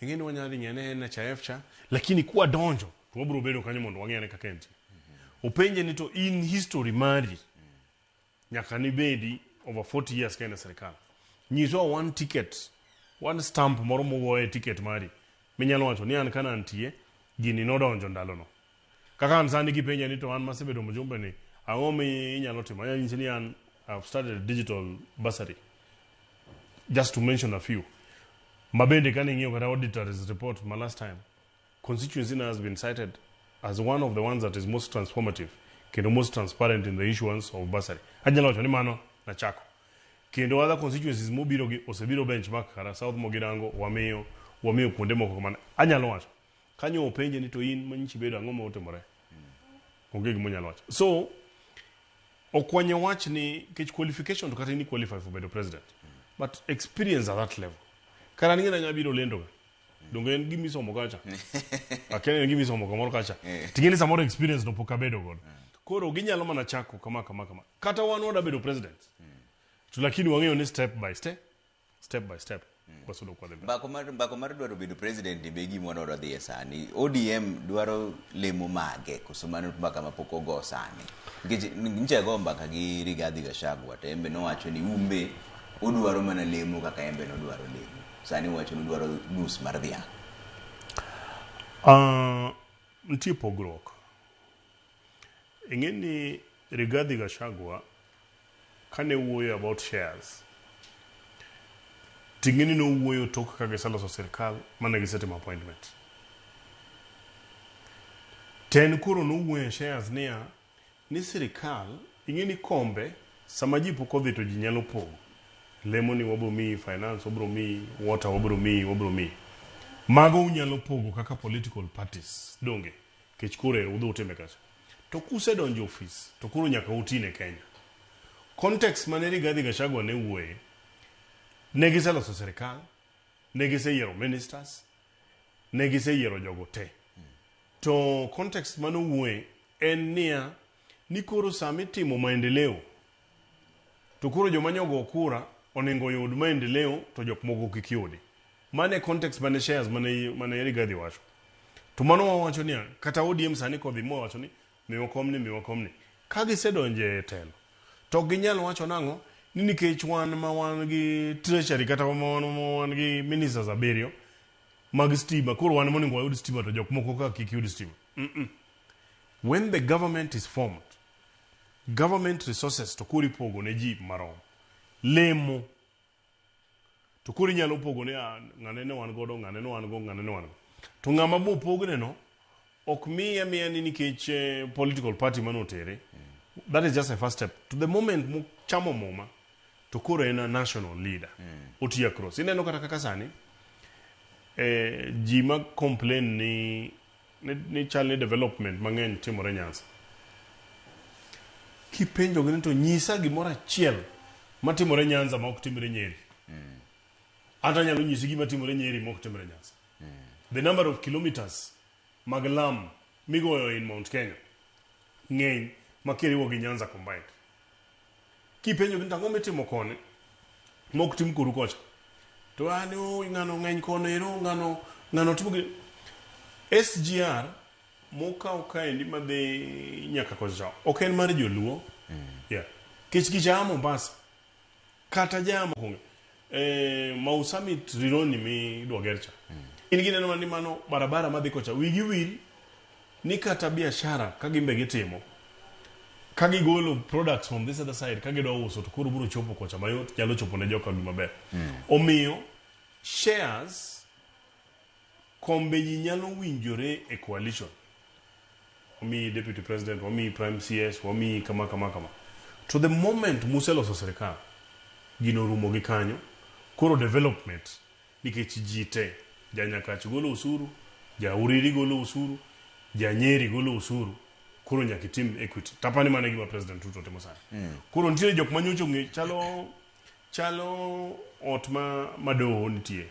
Ing'e ni wanyalo dhi ng'iyane NHIF cha, lakini kwadonjo to wabiro bedo kanyo mondo wang'iyane kaka entie. Openje ni to in history mari nyaka nibedi over 40 years ka in e sirikal. Nyiswa one ticket, one stamp moro mogoye e ticket mari minyalo wacho ni an kana antie gini nodonjo ndalono. Kaka an sani kipenja ni to an masebedo mjumbe ni ang'o mi inyalo timo? Anyalo nyisi ni an I've started a digital bursary. Just to mention a few. Ma bende kane ing'iyo kata auditor's report ma last time, constituency na has been cited as one of the ones that is most transformative kendo most transparent in the issuance of bursary. Anyalo wacho ni mano nachako. Kendo other constituencies mobiro gi osebiro benchmark kara South Mogirango wamiyo wamiyo kuonde moko kamano. Anyalo wacho. Kanyo openje ni to in manyichi bedo ang'o ma otimore? Onge gima onyalo wacho. So ok wanya wach ni kech qualification to kata in qualify for bedo president. But experience at that level. Kara ni ng'ina biro lendo ga. Donge en gima isomo kacha. Akia ni en gima isomo kamoro kacha. Ting'e ni samoro experience no pok abedo godo. Koro ginyalo mana chako kama kama kama. Kata wan wada bedo president. To lakini wang'eyo ni step by step, step by step. Wasudo kwa dhi mbele. Mbako mar, mbako mar dwaro bedo president ni be gima wadwaro dhiye sani. ODM dwaro lemo mage koso mano mbaka ma pok ogo sani. Nikech nyicha go mbaka gi Rigathi Gachagua to en be nowacho ni umbe odwaro mana lemo kaka en be nodwaro lemo. Sani owacho ni odwaro nus mar dhiang'. Nitie pogruok. Ing'e ni Rigathi Gachagua kane wuoyo about shares, ting'e ni nowuoyo tok ka giseloso sirkal mane gisetimo appointment. Ten koro nowuoyo e shares niya, ni sirkal ing'e ni kombe sama ji pok odhi to ji nyalo pogo. Lemo ni wabro miyi finance, wabro miyi water, wabro miyi, wabro miyi. Mago unyalo pogo kaka political parties, donge? Kech koro ero udhi utime kacha. To kusedonjo ofis, to koro nyaka uti ne Kenya. Context mane Rigathi Gachagua ne wuoye, ne giseloso sirkal, ne giseyiero ministers, ne giseyiero jogo te. To context mane owuoye en niya, ni koro sama itimo maendeleo, to koro joma nyogo kura onego oyud maendeleo to jok moko kik yudi. Mano e context mane shares mane, mane Rigathi wacho. To mano wawacho niya, kata ODM sani kodhi mowacho ni miwa komni, miwa komni. Ka gisedonjo e telo, to ok ginyal wacho nang'o ni nikech wan ma wan gi treasury kata ma wan ma wan gi ministers abiriyo mag stima, koro wan monego wayud stima to jok moko ka kik yud stima. Mm -mm. When the government is formed, government resources to koro ipogo ne ji marom. Lemo to koro inyalo pogo ne ah, ng'ane ne wan godo, ng'ane ne wan go, ng'ane ne wan go. To ng'ama bo pogne no ok miye amiya ni nikech political party mane otere. That is just a first step. To the moment mochamo muma to koro en a national leader. Otiyo across. Ineno kata kaka sani ji ma complain ni ni chal ni development mang'eny timore Nyanza. Kipenjogi ni to nyisa gimoro achiel matimore Nyanza ma ok timre Nyeri. Anta anyalo nyisi gima timore Nyeri ma ok timre Nyanza. The number of kilometers mag lam migoyo in Mount Kenya ng'eny ma kiriwo gi Nyanza combined. Kipenjogi ni to ang'o mitimo koni ma ok tim koru kocha? To an oh, ng'ano ng'eny kono ero, ng'ano ng'ano timo gi SGR mokaw kaendi madhi nyaka kocha cha ok en mar joluo. Yeah. Kech gicha a Mombasa kata ja mokwongo Mau Summit Rironi midwa ger cha. In gineno mana ni mano barabara madhi kocha wigi wil ni kata biashara ka gimbe gitimo ka gigolo products from this other side ka gidwa uso to koro biro chopo kocha mayot nyalo chopo ne joka gi maber. Omiyo shares kombe ji nyalo winjore e coalition. Wamiyi deputy president, wamiyi prime CS, wamiyi kama kama kama. To the moment museloso sirikal, gino orumo gi kanyo, koro development nikech ji te, ja Nyakach golo osuru, ja Uriri golo osuru, ja Nyeri golo osuru, koro nyaka itim equity. Tapani mano e gima President Ruto timo sani. Koro nitiere jok ma nyocha ong'e chalo chalo ot ma ma doho nitie.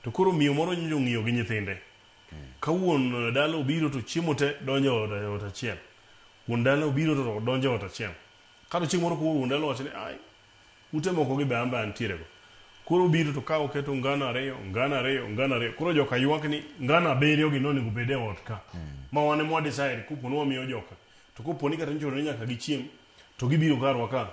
To koro miyo moro nyocha ong'iyo gi nyithinde. Ka wuon dala obiro to chiemo te donjo e ot, e ot achiel. Wuon dala obiro to donjo e ot achiel. Kato chieng' moro koro wuon dala owacho ni ai, ute moko gi be an be antiere go. Koro obiro to ka oketo ngano ariyo, ngano ariyo, ngano ariyo. Koro joka ywak ni ngano abiriyo gi nonego bed e ot ka. Ma wan ema wa decide kopo ni wamiyo joka. To kopo ni kata nichuno ni nyaka gichiem to gibiro karwa ka.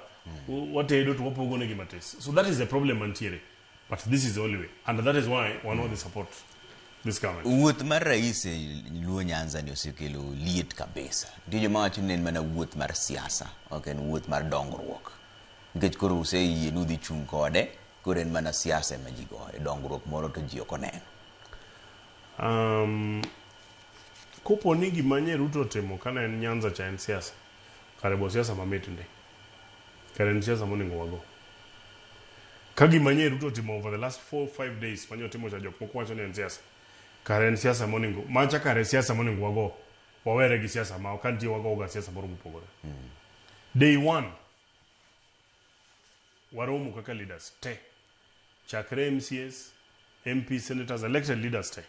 Watedo to wapogo negi matis. So that is the problem mantiere. But this is the only way. And that is why wan wadhi support this government. Wuoth mar rais e Luo Nyanza ni osekelo liet kabisa. Nitie joma wacho ni en mana wuoth mar siasa, ok en wuoth mar dongruok. Nikech koro useyie ni udhi chung' kode, koro en mana siasa ema ji goyo, dongruok moro to ji ok oneno. Kopo ni gima nye Ruto otimo kane en Nyanza cha en siasa, kare bo siasa mamit ndi. Kare en siasa monego wago. Ka gima nye Ruto otimo over the last 4-5 days manye otimo cha jok moko wacho ni en siasa. Kare en siasa monego, macha kare siasa monego wago. Wawere gi siasa ma ok nitie wago ga siasa moro mopogore. Day one, waromo kaka leaders te. Chakre MCAs, MP, senators, elected leaders te.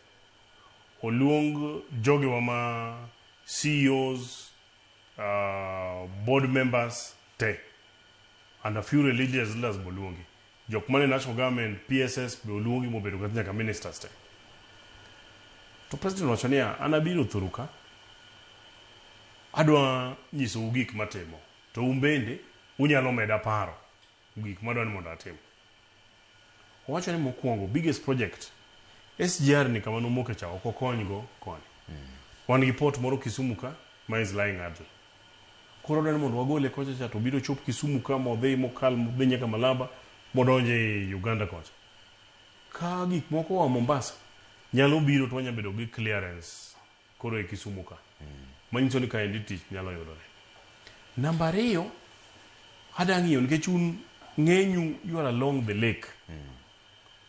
Oluong jogewa ma CEOs, board members te. And a few religious leaders boluongi. Jok mane national government, PSS be oluongi mobedo kata nyaka ministers te. To president owacho niya, an abiro thuru ka, adwa nyisou gik matimo. To un bende, unyalo meda paro gik madwa ni mondo atim. Owacho ni mokwongo, biggest project, SGR ni kama nomoke cha ok okonygo koni. Wan gi port moro Kisumu ka, ma is lying idle. Koro odwa ni mondo wagole kocha cha to biro chop Kisumu ka modhi mokal modhi nyaka Malaba modonje e Uganda kocha. Ka gik moko oa Mombasa nyalo biro to wanya bedo gi clearance koro e Kisumu ka. Manyiso ni kaendi tich nyalo yudore. Namba ariyo, adwa ng'iyo nikech un ng'enyu you are along the lake.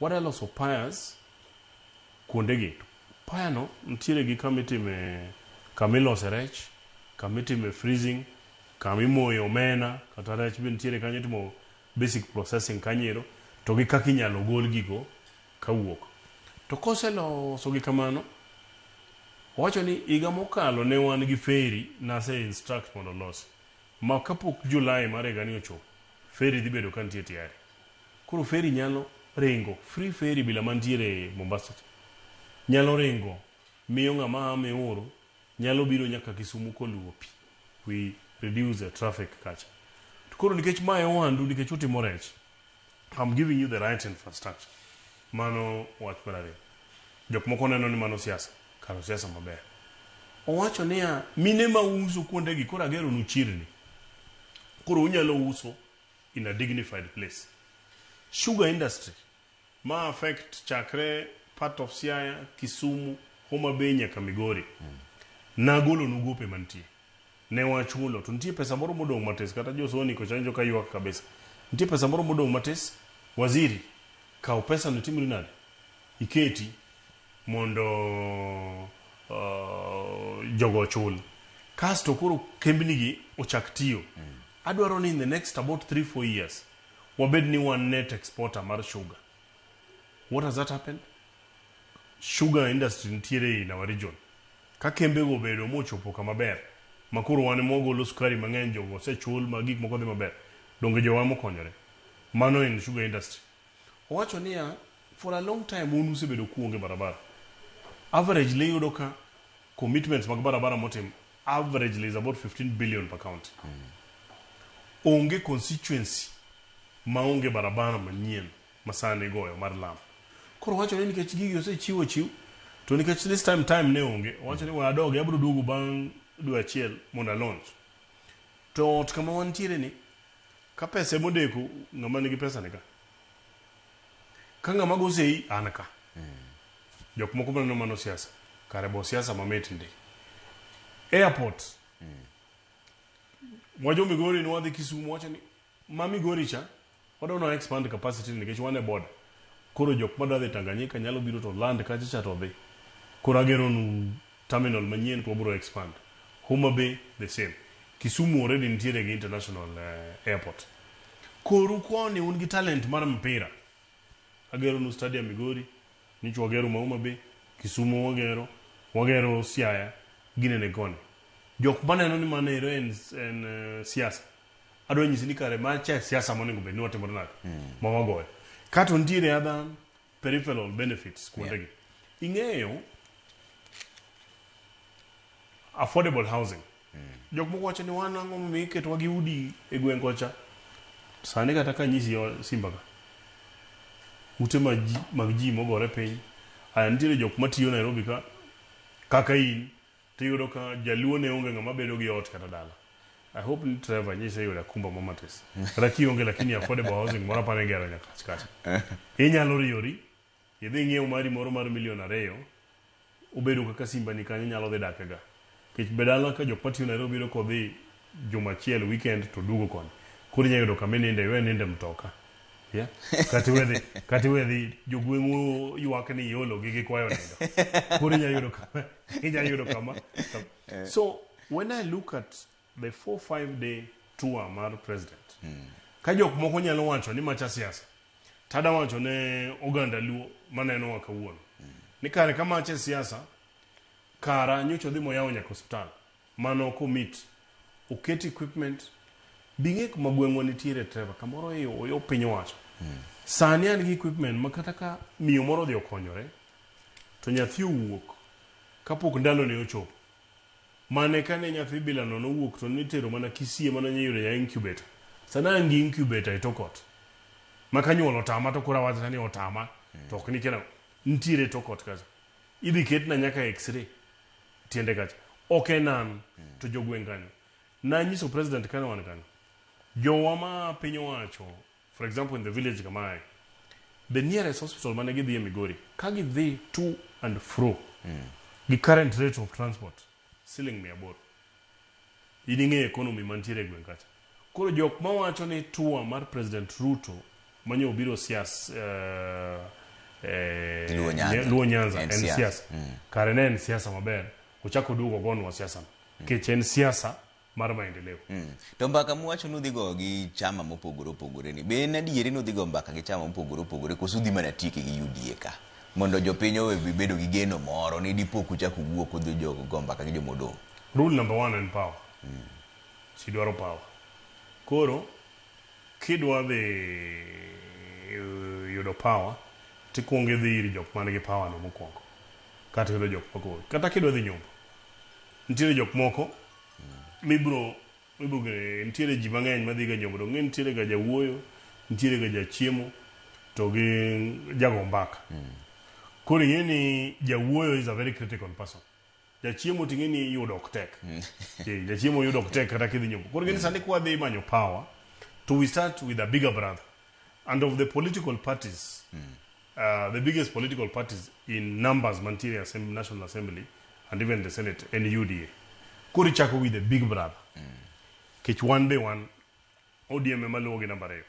Wadwa loso piers kuondegi. Pier no nitiere gi kama itime kama ilose rech, kama itime freezing, kama imoye omena kata rech be nitiere kanyo itimo basic processing kanyo ero to gi kaka inyalo gol gigo kawuok. To koseloso gi kamano, owacho ni higa mokalo ne wan gi ferry nase instruct mondo olosi. Ma kapok July mar higani ochopo, ferry dhi bedo ka nitie tayari. Koro ferry nyalo ringo, free ferry bila mantiere Mombasa cha. Nyalo ringo, miyo ng'ama a Muhuru nyalo biro nyaka Kisumu koluwo pi. We reduce the traffic kacha. To koro nikech mae ohandu nikech utimo rech, I'm giving you the right infrastructure. Mano wach mar ariyo. Jok moko neno ni mano siasa, kar siasa maber. Owacho niya, mine ma uso kuondegi koro agero nu chirni. Koro unyalo uso in a dignified place. Sugar industry ma affect chakre part of Siaya, Kisumu, Homa Bay nyaka Migori. Nagolo nu gope mantie. Ne wachulo to nitie pesa moro modong' matis kata josoni kochanjo ka ywak kabisa. Nitie pesa moro modong' matis, waziri kaw pesa no timri nade? Iketi mondo jogo ochul. Kasto koro kembni gi ochak tiyo. Adwaro ni in the next about 3-4 years wabed ni wan net exporter mar sugar. What has that happened? Sugar industry nitiere in our region. Ka kembego obedo mochopo kama ber, ma koro wan ema wagolo sukari mang'eny, jogo osechul ma gik moko dhi maber, donge jowa mokonyore? Mano en sugar industry. Owacho niya, for a long time un usebedo kuonge barabara. Averagely iyudo ka commitments mag barabara motim averagely is about 15 billion per county. Onge constituency maonge barabara manyien masani igoyo mar lam. Koro owacho ni nikech gigi osechiw ochiw, to nikech this time time ne onge, owacho ni we adogi abiro duogo bang' dwe achiel mondo a launch. To ot kama wantiere ni, ka pesa emodeko, ng'ama nigi pesa ni ka. Ka ng'ama go sei, an ka. Jok moko maneno mano siasa, kare bo siasa mamit ndi. Airport. Wajo Migori ni wadhi Kisumu, wacho ni ma Migori cha, wadwa no expand capacity nikech wan e border. Koro jok madwa dhi Tanganyika nyalo biro to land kacha cha to dhi. Koro agero nu terminal manyien to wabiro expand. Homa Bay the same. Kisumu already nitiere gi international airport. Koru koni un gi talent mar mpira. Agero nu stadium Migori, nyocha wagero ma Homa Bay, Kisumu wagero, wagero Siaya, ginene koni. Jok maneno ni mano ero en siasa. Adwa nyisi ni kare macha siasa monego bed ni watimore nade? Ma wagoyo. Kato nitiere other peripheral benefits kuondegi. Ing'eyo affordable housing. Jok moko wacho ni wan ang'o momiyo iketowa gi udi e gweng' kocha. Sani kata ka anyisi Simba ka. Ute mag ji, mag ji mogore piny. Aya nitiere jok matiyo Nairobi ka kaka in tiyudo ka jaluo ne onge ng'ama bedo gi ot kata dala. I hope ni Trevor nyise yudo akumba mo matis. Kata kionge lakini affordable housing moro aparo igero nyaka kacha. Inyalo riyori idhi ing'iew mari moro mar milion 2 obedo kaka Simba ni kanyo nyalo dhi dak ga. Nikech be dala ka jok matiyo Nairobi yudo kodhi juma achiel weekend to duogo koni. Koro inyalo yudo kama ininde iwe ninde mtoka. Yeah? Kata iwe dhi kata iwe dhi jogweng'u ywak ni iolo gi gikwayo nindo. Koro inyalo yudo kama inyalo yudo kama. So when I look at the 4-5 day tour mar president, ka jok moko nyalo wacho ni macha siasa, tada wacho ne oganda Luo manenowa kawuono ni kare ka macha siasa, kara nyocha odhi moyawo nyaka osiptal mano commit oket equipment bing'e kuma gweng'wa nitiere Trevor kamoro e yo piny owacho sani an gi equipment ma kata ka miyo moro odhi okonyore to nyathi owuok kapok ndalone ochopo mane kane nyathi bilano nowuok to nitero mana Kisii mana nyayudo nya incubator sani an gi incubator e tok ot ma ka nyuol otama to koro awacho ni otama to ok ni kena nitiere e tok ot kacha idhi ketna nyaka x-ray tiende kacha ok en an to jogweng' kanyo nanyiso president kane wan kanyo jowa ma piny owacho for example in the village kamae the nearest hospital mane gidhi e Migori ka gidhi to and fro gi current rate of transport siling 800 in ing'eyo economy mantiere e gweng' kacha koro jok mawacho ni tour mar president Ruto manyo obiro sias Luo Nyanza. Luo Nyanza En en siasa. siasa kare ne en siasa maber ochako oduogo ogonwa siasa no nikech en siasa mar maendeleo. To mbaka muwacho ni udhi go gi chama mopogore opogore ni be en adieri ni udhi go mbaka gi chama mopogore opogore koso udhi mana tieke gi UDA ka mondo jopiny owe bedo gi geno moro ni dipo kuchako wuok udhi go mbaka gi jomodong'? Rule number 1 en power. Si dwaro power. Koro kidwa dhi yudo power tikuongo idhi ir jok man gi power no mokwongo kata yudo jok moko kata kidwa dhi nyombo nitiere jok moko mibro nitiere ji mang'eny madhi ga nyombo to ng'e nitiere ga jawuoyo nitiere ga jachiemo to gi jago mbaka. Koro ing'e ni jawuoyo is a very critical person. Jachiemo to ing'e ni yudo ok tek. Jachiemo yudo ok tek kata kidhi nyombo. Koro ing'e ni sani kwa dhi manyo power to we start with a bigger brother. And of the political parties, the biggest political parties in numbers mantiere National Assembly and even the Senate en UDA. Koro ichako with the big brother. Kech wan be wan ODM ema luwo gi namba 2.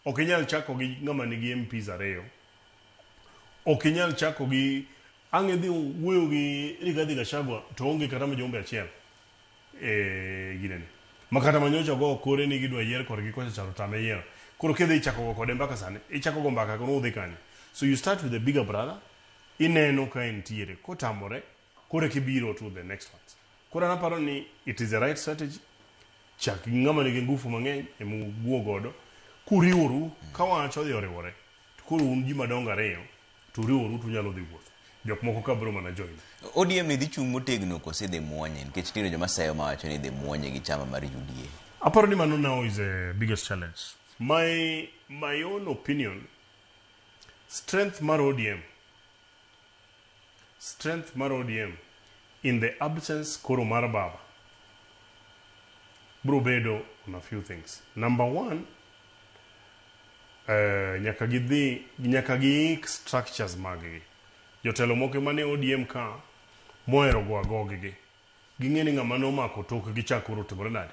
Ok inyal chako gi ng'ama nigi MPs 2. Ok inyal chako gi ang' idhi wuoyo gi Rigathi Gachagua to onge kata mjumbe achiel e ginene. Ma kata manyocha go kore ni gidwa yier korgi kocha chalo tame yiero. Koro kidhi chako go kode mbaka sani, ichako go mbaka kono udhi kanye. So you start with the bigger brother, ineno ka entiere, kotamore, koro kibiro to the next ones. Koro an aparo ni it is the right strategy. Chak gi ng'ama nigi ngufu mang'eny ema uwuo godo. Kuriworu, ka wach odhi oriwore, to koro un ji madongo 2, to uriworu to unyalo dhi wuoth. Jok moko ka biro mana join. ODM ni dhi chung' motegno kose dhi muonye? Nikech nitiere joma seyo mawacho ni dhi muonye gi chama mar UDA. Aparo ni mano now is the biggest challenge. My own opinion, strength mar ODM, strength mar ODM in the absence koro mar baba bro bedo on a few things. Number 1, nyaka gidhi, nyaka giik structures maggi. Jotelo moko mane ODM ka mohero go agogi ging'e ni ng'ama nomako tokgi cha koro otimore nade?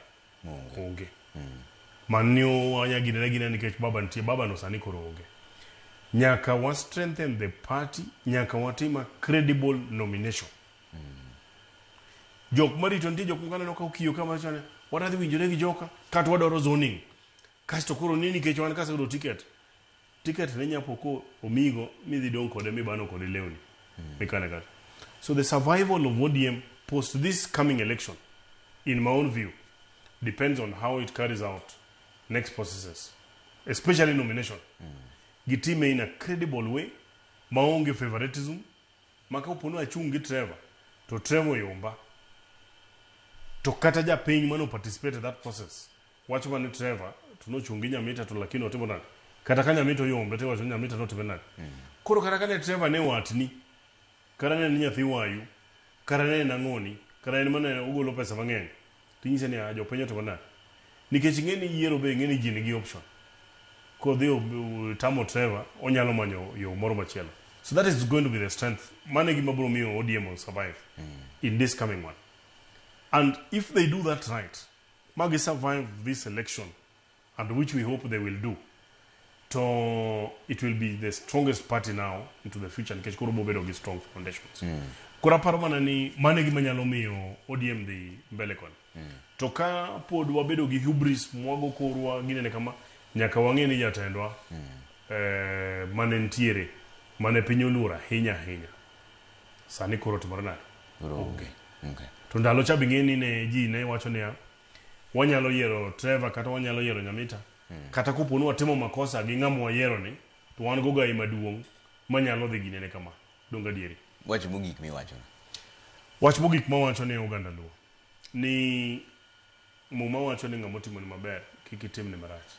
Onge. Mani wanya ginene gine nikech baba nitie, baba no sani koro onge. Nyaka wa strengthen the party, nyaka watim a credible nomination. Jok marito nitie jok moko aneno ka okiyo kama wacho ni wadhi winjore gi joka kata wadwaro zoning. Kasto koro ni nikech wan kaseyudo ticket, ticket ne nyapo ko omigo midhi dong' kode mibano kode lewni. Mikane kata. So the survival of ODM post this coming election, in my own view, depends on how it carries out next processes, especially nomination. Gitime in a credible way maonge favoritism ma kapo ni achung' gi Trevor to Trevor oyomba to kata japiny mano participate e that process wacho mana ni Trevor to nochung' gi Nyamita to lakini otimo nade kata ka Nyamita oyombe to iwacho ni Nyamita notime nade koro kata kane Trevor ne watni kata ne en nyathi wayu kata ne en ang'oni kata en mane ogolo pesa mang'eny tinyise ni ah, jopiny otimo nade nikech ing'e ni yiero be ing'e ni ji nigi option kodhi tamo Trevor onyalo manyo yo moro machielo so that is going to be the strength mano e gima biro miyo ODM will survive in this coming one and if they do that right ma gi survive this election and which we hope they will do to it will be the strongest party now into the future nikech koro bobedo gi strong foundations koro aparo mana ni mano e gima nyalo miyo ODM dhi mbele koni to ka pod wabedo gi hubris mwago korwa ginene kama nyaka wang'e ni jatendwa mane nitiere mane piny oluoro ahinya ahinya sani koro otimore nade Koro onge. Okay. to ndalo cha bing'e ni ne ji ne wacho niya wanyalo yiero Trevor kata wanyalo yiero Nyamita kata kopo ni watimo makosa gi ng'ama wayiero ni to wan go gai maduong' manyalo dhi ginene kama donge adieri Wach mogik miwacho. wach mogik mawacho ne oganda luo ni muma wacho ni ng'ama otimoni maber kik itimne marach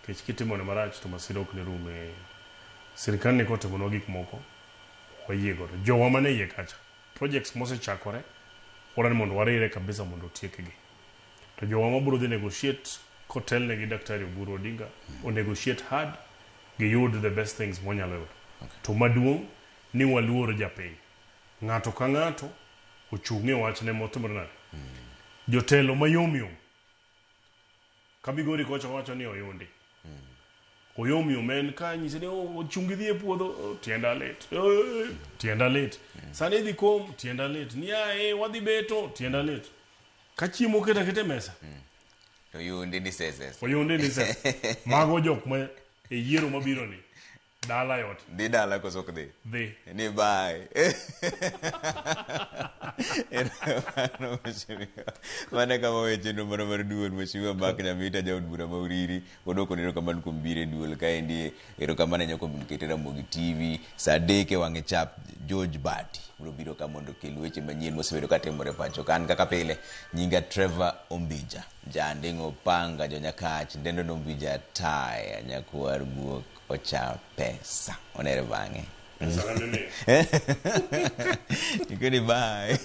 nikech kitimone marach to masira ok ne rum e sirikal ni kotimonwa gik moko wayie godo jowa mane iye kacha projects mosechakore wadwa ni mondo warire kabisa mondo otiekgi to jowa mabiro dhi negotiate kotelne gi Daktari Oburu Odinga o negotiate hard giyud the best things mwanyalo yudo to maduong' ni waluor japiny ng'ato ka ng'ato ochung' e wachne motimore nade jotelo mayom yom ka Migori kocha wacho ni oyundi oyom yom en ka nyise ni "Oh, ochung' idhi e puodho oh, tienda lit Eh, tienda lit sani idhi kom tienda lit ni ae wadhi beto tienda lit ka chiemo oketo aketa e mesa To yundi ni seses. oyundi ni se mago jok ma e yiero mabiro ni dala yot Dhi dala koso ok dhi? dhi Ni bye. Erokamano mheshimiwa. Mano kama weche no mana mar duol mheshimiwa Mark Nyamita jaod bura ma Uriri wadwoko ni erokamano kuom biro e duol kaendi erokamano ahinya kuom kete Ramogi TV saa adek e wang'e chap George Bati biro biro ka mondo okel weche manyien mosebedo katimore pacho ka an kaka pile nyinga Trevor Ombija Janding'o Panga Jonyakach Ndendo Nombija Taya nyakwar guok ocha pesa onere bang'e Pesa nene. Ikoni bye.